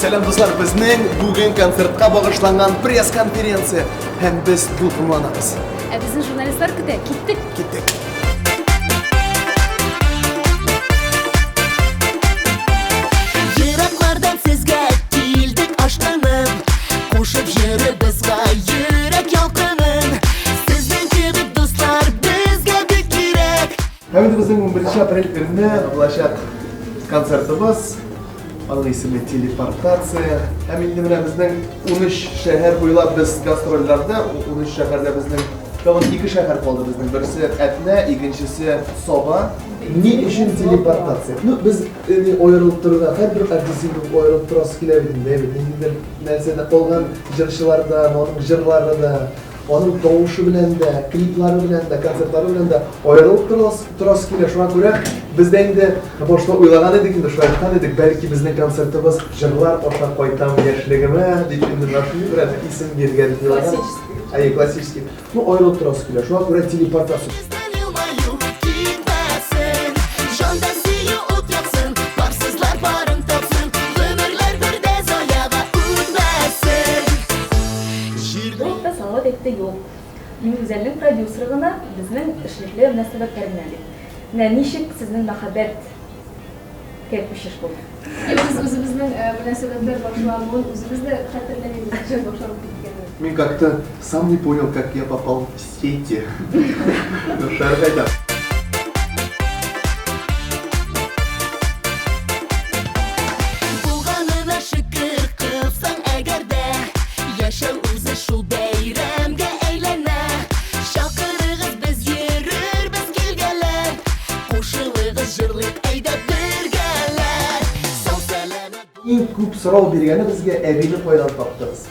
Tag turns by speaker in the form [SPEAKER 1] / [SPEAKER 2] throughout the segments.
[SPEAKER 1] Сәлам, дуслар, безнең бүген концертка багышланган пресс-конференция һәм без дулкынланабыз.
[SPEAKER 2] Ә безне журналистлар көтә. Киттек.
[SPEAKER 1] Киттек.
[SPEAKER 3] Ераклардан сезгә килдек ашкынып, Кушып җырыбызга йөрәк ялкынын. Сезнең кебек дуслар безгә бик кирәк.
[SPEAKER 1] Һәм инде безнең 11 апрель көнне булачак концертыбыз. Аның исеме Телепортация. Һәм инде менә безнең 13 шәһәр буйлап без гастрольләрдә, 13 шәһәрдә безнең тагын ике шәһәр калды безнең. Берсе Әтнә, икенчесе Саба. Ни өчен телепортация? Ну, без аерылып торырга, һәрбер артистның аерылып торасы килә бит инде, бит ниндидер нәрсәдә калган җырчылардан, аның җырлары да, Аның тавышы белән дә, клиплары белән дә, концертлары белән дә аерылып торасы килә. Шуңа күрә без дә инде башта уйлаган идек инде, шулай әйткән идек, бәлки безнең концертыбыз җырлар аша кайтам яшьлегемә дип инде менә шундый берәр исем бирергә дип уйлаган.
[SPEAKER 2] Классический.
[SPEAKER 1] Әйе, классический. Ну, аерылып торасы килә. Шуңа күрә телепортация.
[SPEAKER 2] Ул да Салават әйтте, юк, мин Гүзәлнең продюсеры гына, безнең эшлекле мөнәсәбәтләр генә, дип. Менә ничек сезнең мәхәббәткә күчеш булды?
[SPEAKER 4] Юк, без үзебезнең мөнәсәбәтләр башлануын үзебез дә хәтерләмибез, ничек башланып киткәнен.
[SPEAKER 1] Мин как-то сам не понял, как я попал в сети. Шәрык әйтә.
[SPEAKER 3] Булганына шөкер кылсаң әгәр дә, Яшәү үзе шул бәйрәмгә әйләнә. Чакырыгыз, без йөрербез килгәләп, Кушылыгыз, җырлыйк, әйдә бергәләп. Сау-сәламәт.
[SPEAKER 1] Иң күп сорау биргәне безгә әбине кайдан таптыгыз?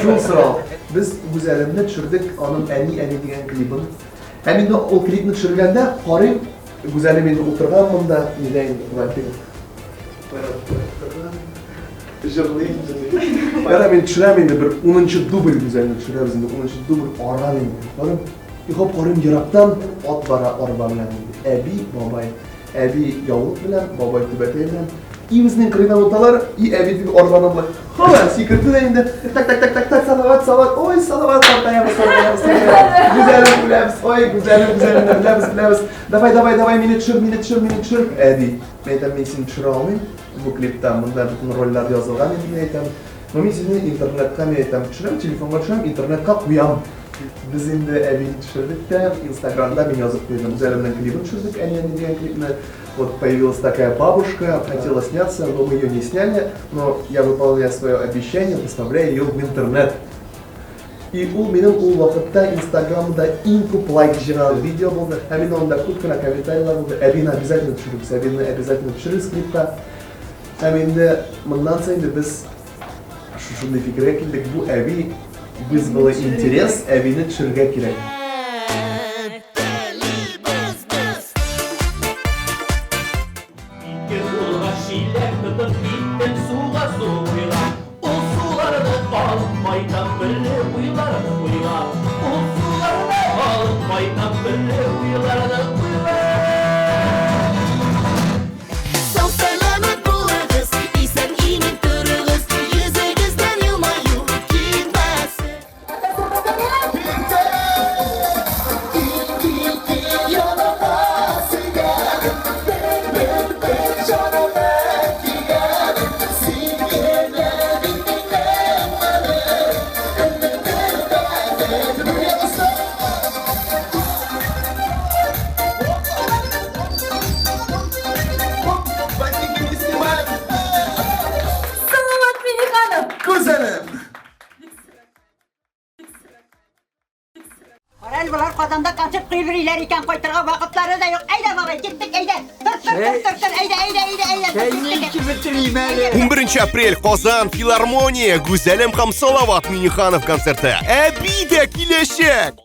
[SPEAKER 1] Шул сорау. Без Гүзәлемне төшердек, аның Әни, әни дигән клибын. Һәм инде ул клипны төшергәндә карыйм, Гүзәлем инде утырган монда, нидә инде, болай теге. Җырлый, җырлый. Яра мин төшерәм инде бер 10 дубль Гүзәлне төшерәбез инде, 10 дубль арган инде. Карыйм, и хоп, карыйм ерактан ат бара арба белән инде. Әби, бабай. Әби яулык белән, бабай түбәтәй белән. И безнең кырыйдан уталар, и әби теге арбаны болай хола сикертте дә инде. Так, так, так, так, так, Салават, Салават, ой, Салават, картаябыз, картаябыз, картаябыз. Гүзәлем, үләбез, ой, Гүзәлем, Гүзәлем, үләбез, үләбез. Давай, давай, давай, мине төшер, мине төшер, мине төшер. Әби, мин әйтәм, мин сине төшерә алмыйм. Бу клипта монда бөтен рольләр язылган инде, мин әйтәм. Но мин сине интернетка, мин әйтәм, төшерәм, телефонга төшерәм, интернетка куям. Без инде әбине төшердек тә, Инстаграмда мин язып куйдым. Гүзәлемнең клибын төшердек, Әни, әни дигән клипны. Вот появилась такая бабушка, хотела сняться, но мы ее не сняли, но я выполняю свое обещание, выставляю ее в интернет. И ул минем ул вакытта Инстаграмда иң күп лайк җыйган видео булды. Һәм инде анда күп кенә комментарийлар булды. Әбине обязательно төшерегез, әбине обязательно төшерегез клипка. Һәм инде моннан соң инде без шушындый фикергә килдек, бу әби вызвала интерес, әбине төшерергә кирәк.
[SPEAKER 3] Телибез без.
[SPEAKER 5] Ике кулга чиләк тотып киттем суга су буйга. Ул суларны алып кайтам төрле уйларны уйлап. Ул суларны алып кайтам төрле уйларны уйлап.
[SPEAKER 3] Сау-сәламәт булыгыз, исән-имин торыгыз, йөзегездән елмаю китмәсен.
[SPEAKER 2] Салават Миниханов!
[SPEAKER 1] Гүзәлем!
[SPEAKER 6] Карале, болар Казанда концерт куеп йөриләр икән, кайтырга вакытлары да юк. Әйдә, бабай, киттек, әйдә. Тор, тор, тор, тор, тор, әйдә, әйдә, әйдә, әйдә. Тор, киттек.
[SPEAKER 7] бетерим әле.
[SPEAKER 8] 11 апрель Казан филармония Гүзәлем һәм Салават Миниханов концерты. Әби дә киләчәк!